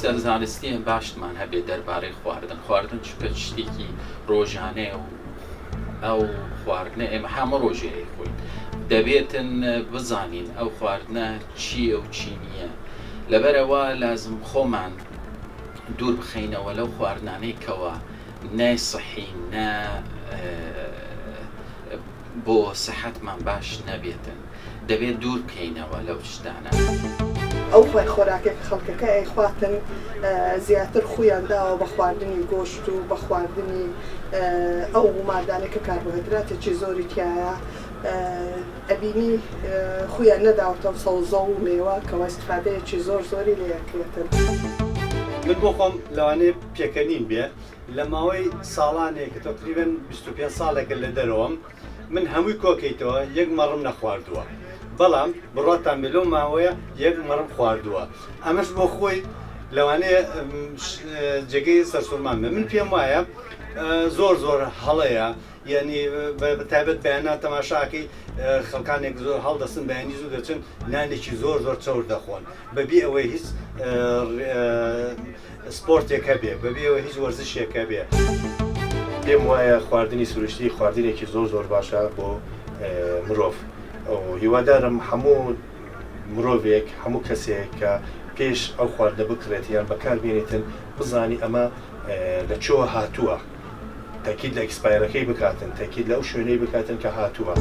پێویستە زانستیە باشمان هەبێت دەربارەی خواردن، خواردن چونکە شتێکی ڕۆژانەیە و ئەو خواردنە ئێمە هەموو ڕۆژێ ئەیخۆین دەبێتن بزانین ئەو خواردنە چییە و چی نییە لەبەرئەوە لازم خۆمان دوور بخەینەوە لەو خواردنانەی کەوا نە سحین نە بۆ سحەتمان باش نەبێتن دەبێت دوور بکەینەوە لەو شتانە. ئەو خۆراکەی کە خەڵکەکە ئەیخواتن زیاتر خوویان داوە بە خواردنی گۆشت و بە خواردنی ئەو مادانەی کە کاربۆهێدراتێکی زۆری تیایە ئەبینی خوویان نەداوەتە سەوزە و مێوە کەوا ئیستفادەیەکی زۆر زۆری لێ ئەکرێتن. من بۆ خۆم لەوانەیە پێکەنین بێ لە ماوەی ساڵانێک تەقریبەن 25 ساڵێکە لە دەرەوەم من هەمووی کۆکەیتەوە یەک مەڕم نەخواردووە بەڵام بڕواتان بێ لەو ماوەیە یەک مەڕم خواردووە ئەمەش بۆ خۆی لەوانەیە جێگەی سەرسوڕمان بێ من پێم وایە زۆر زۆر هەڵەیە یعنی بە تایبەت بەیانان تەماشاکەی خەڵکانێک زۆر هەڵدەسن بەیانی زوو دەچن نانێکی زۆر زۆر چەور دەخۆن بەبێ ئەوەی هیچ سپۆرتێک هەبێ، بەبێ ئەوەی هیچ وەرزشێک هەبێ. پێم وایە خواردنی سروشتی خواردنێکی زۆر زۆر باشە بۆ مرۆڤ و هیوادارم هەموو مرۆڤێک هەموو کەسێک کە پێش ئەو خواردنە بکڕێت یان بەکار بێنێتن بزانی ئەمە لە کوێوە هاتووە تەکید لە expire ەکەی بکاتن تەکید لەو شوێنەی بکاتن کە هاتووە.